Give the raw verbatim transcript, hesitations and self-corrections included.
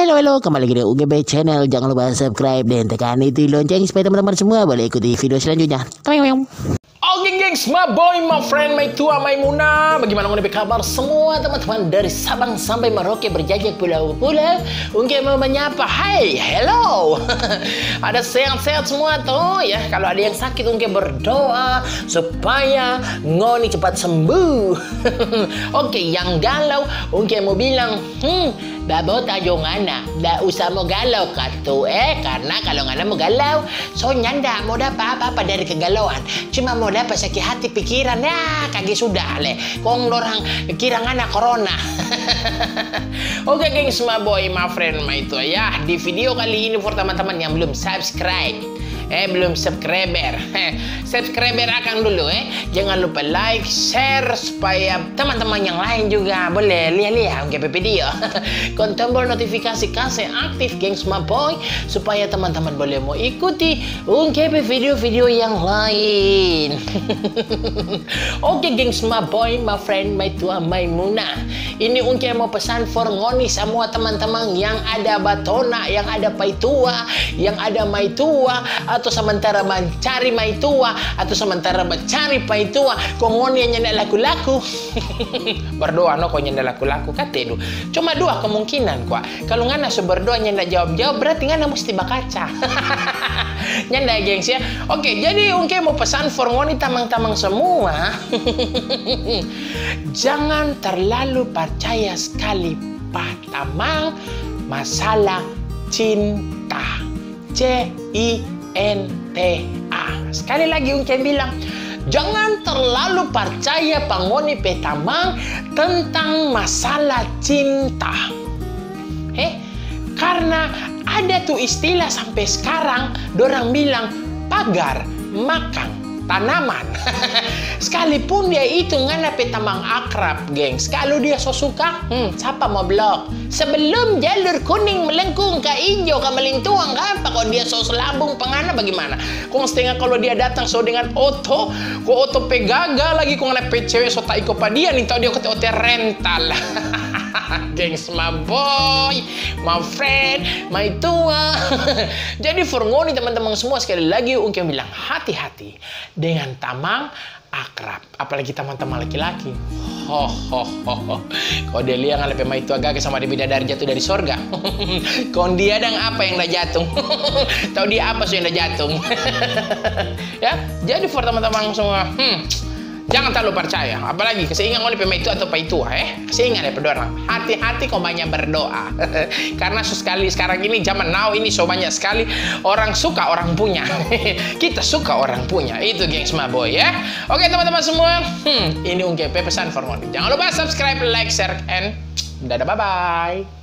Halo, halo, kembali lagi di U G B Channel. Jangan lupa subscribe dan tekan itu lonceng supaya teman-teman semua boleh ikuti video selanjutnya. Oke, gengs, my boy, my friend, my tua, my muna. Bagaimana ngoni pe kabar semua teman-teman dari Sabang sampai Merauke berjajak pulau-pulau? Ungke mau menyapa. Hai, hello. Ada sehat-sehat semua toh ya? Kalau ada yang sakit, ungke berdoa supaya ngoni cepat sembuh. Oke, yang galau, ungke mau bilang, hmm, babota jo ngana, nda usah mo galau katu, eh, karna kalo ngana mo galau, so nyanda mo dapa apa-apa dari kegalauan, cuma mo dapa saki hati pikiran, ya, kage sudah le, kong dorang kira ngana corona. Oke, gengs, my boy, my friend, my tua, ya, di video kali ini for teman-teman yang belum subscribe, eh, belum subscriber, subscriber akang dulu, eh. Jangan lupa like, share, supaya teman-teman yang lain juga boleh lia-lia ungke pe video. Kong tombol notifikasi kase aktif, gengs, my boy, supaya teman-teman boleh mo ikuti ungke pe video-video yang lain. Oke, gengs, my boy, my friend, my tua, my muna. Ini ungke mo pesan for ngoni samua teman-teman yang ada batona, yang ada paitua, yang ada maitua, atau samantara mancari maitua, atau samantara bacari paitua, kong ngoni yang nyanda laku-laku. Berdoa no, kong nyanda laku-laku, kate du. Cuma dua kemungkinan kwa. Kalu ngana so berdoa nyanda jawab-jawab, berarti ngana musti bakaca. Nyanda, gengs, ya. Oke, jadi ungke mo pesan for ngoni tamang-tamang semua. Jangan terlalu percaya skali pa tamang masalah cinta. C I N T A. Skali lagi ungke bilang, jangan terlalu percaya pa ngoni pe tamang tentang masalah cinta. He? Karna ada tu istilah sampe skarang, dorang bilang, pagar makang tanaman. Skalipun dia itu ngana pe tamang akrab, gengs, kalu dia so suka, hmm, sapa mo blok? Sebelum jalur kuning melengkung ka ijo ka melintuang ka apa, kong dia so selambung pa ngana, bagimana? Kong stenga kalu dia datang so dengan oto, kong oto pe gaga lagi, kong ngana pe cewe so taiko pa dia, ning tau dia kote oto rental. Gengs, my boy, my friend, my tua. Jadi for ngoni teman-teman semua, skali lagi ungke bilang, hati-hati dengan tamang akrab, apalagi tamang-tamang laki-laki. Ho, ho, ho, ho. Kong dia lia ngana pe maitua gaga sama dia bidadari jatu dari sorga. Kong dia dang apa yang da jatung? Tau dia apa so yang da jatung? Ya, jadi for tamang-tamang semua, hmm, jangan terlalu percaya. Apalagi kase inga ngoni pe maitua atau paitua, eh. Kase inga depe dorang. Hati-hati kong banya berdoa. Karna so skali skarang ini, zaman now ini so banya skali orang suka orang punya. Kita suka orang punya. Itu, gengs, my boy, ya. Oke, teman-teman semua. Hmm, ini ungke pe pesan for ngoni. Jangan lupa subscribe, like, share, and dadah, bye-bye.